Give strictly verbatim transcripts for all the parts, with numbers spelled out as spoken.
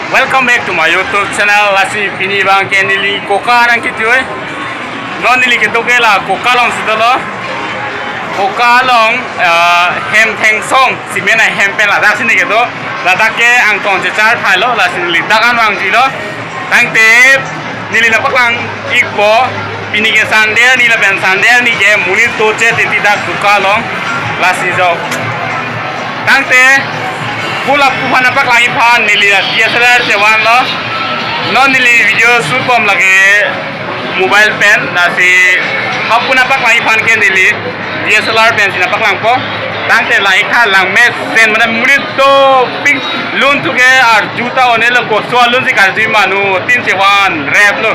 Welcome back to my YouTube channel. Lasi pini abang ke neli Koka nangketui. Non neli kedo ke la Koka alongsi dolo. Koka along, ah, hem thengsong, cement ahem pen ladak si neli kedo. Ladak ke angtong chechar thailo, lasi neli dak an vangjuilo. Tangte neli nangpaklang ikpo, pini ke Sunday arni lapen Sunday arni ke monit doche titi dak Koka along, lasi jo. Tangte pu lapu aphan nangpaklang iphan neli D S L R chevanlo. Non neli video shoot bom lake mobile pen, lasi hapu nangpaklang iphan ke neli D S L R pensi nangpaklangpo. Tangte la ik tha langmesen, mane monit dopik, lun thu ke arju ta onelo, koso alunsi karjui ma, non tin chevan replo.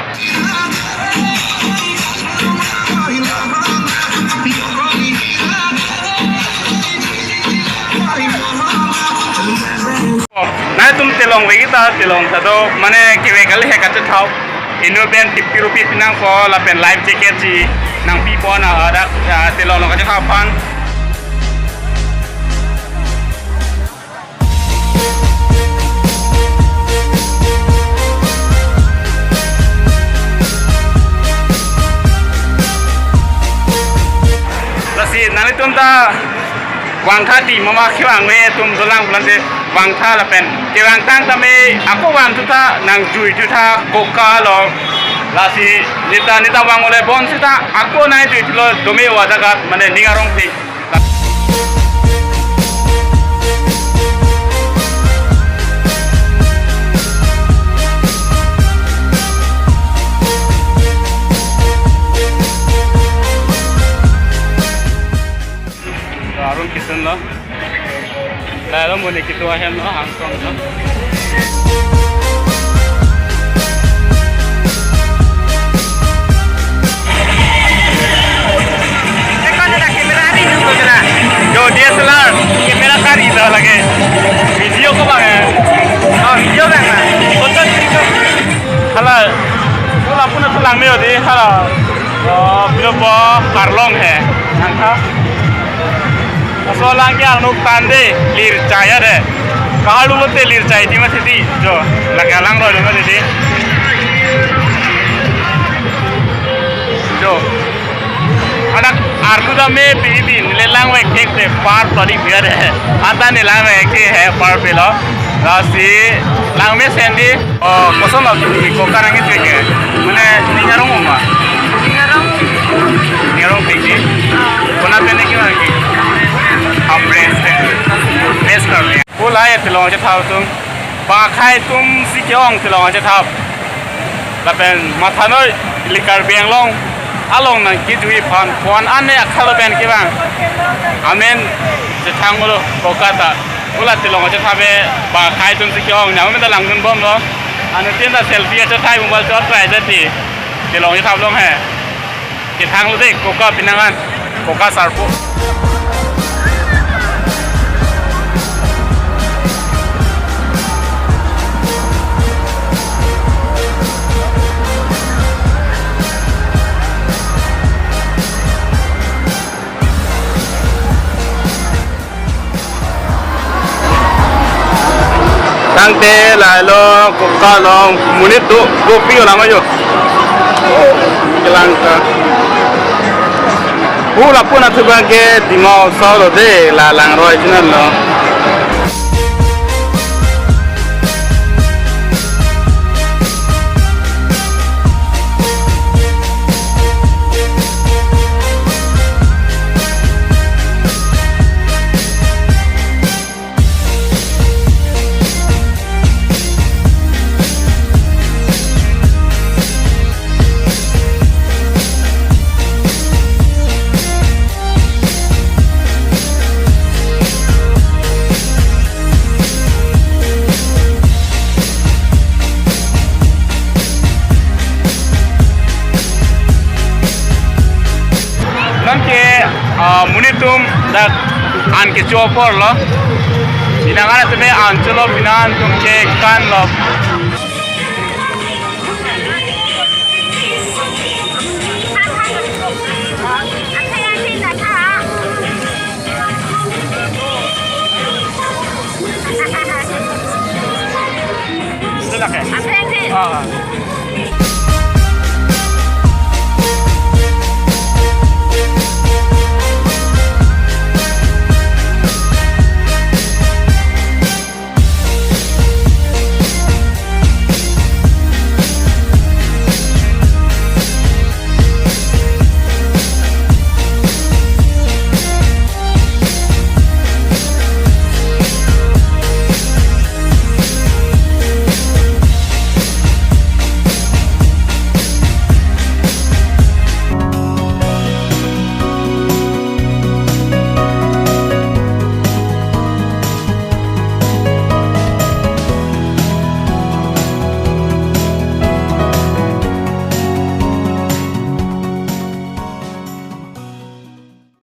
Nangtum telong vekji ta, telong ta do, mane kevek kali he kachethap. Inut pen fifty rupees pinangpo, lapen life jacket si nangpipo, na hadak, ah, telong along kachethap aphan. Lasi nanglitum ta vangtha ti, mama kevang me atum dolang pulote vangtha lapen kevang tang tame ako vangthu ta, nangjui thu tha Koka along. Lasi neta neta vang ole bon seta ako nangjui thulo, dome wa jagat mane ning arong thik. Arun Kitchen lo. Lahelo monit kedo ahem lo, hangtong lo. Yo, D S L R camera kari ta lake. Video ko bang ya. Oh, video bang na. Hala, hala puna tulang me odi, hala. Oh, pino po karlong he. Angka. Aso lang ke arnuk tande, lir chaya de. Kahalu lote lir chai ti masi di, jo. Lake alang roi lo masi di. Jo. Anak arlu dame pibin, le langvek thekte par tadi biar de. Anta ne langvek ke he par pelo. Lasi langmesen di. Oh, koson lo tumi Koka nangketui ke. Mane ning arong ma. Ning arong. Ning arong peki. Kona pen ke nangke. Amren pen. Best kar. Pu la ya telong chethap atum. Ba khai atum si ke-ong telong chethap. Lapen mathanoi ili Karbi Anglong along nangkejui aphan pon ane akhalo pen kevang. Amen. Chethang ulo Koka ta. Ula telong chethap e ba khai atum si ke-ong, nyam me ta langdun bomlo. Anu tin ta selfie chethai mobile chot try jati. Telong chethap long he. Kethang lo de Koka pinangan. Koka sarpo. Tangte lahelo Koka along monit do, kopi olang ajo. Kelang ta. Pu lapu nathu abang ke Dima Hasao lo de, la langroi channel lo. Non ke, ah, monit atum dak an kecho apor lo. Pinangan atum an cholo, pinangan atum ke kan lo. Apheng he. Ah.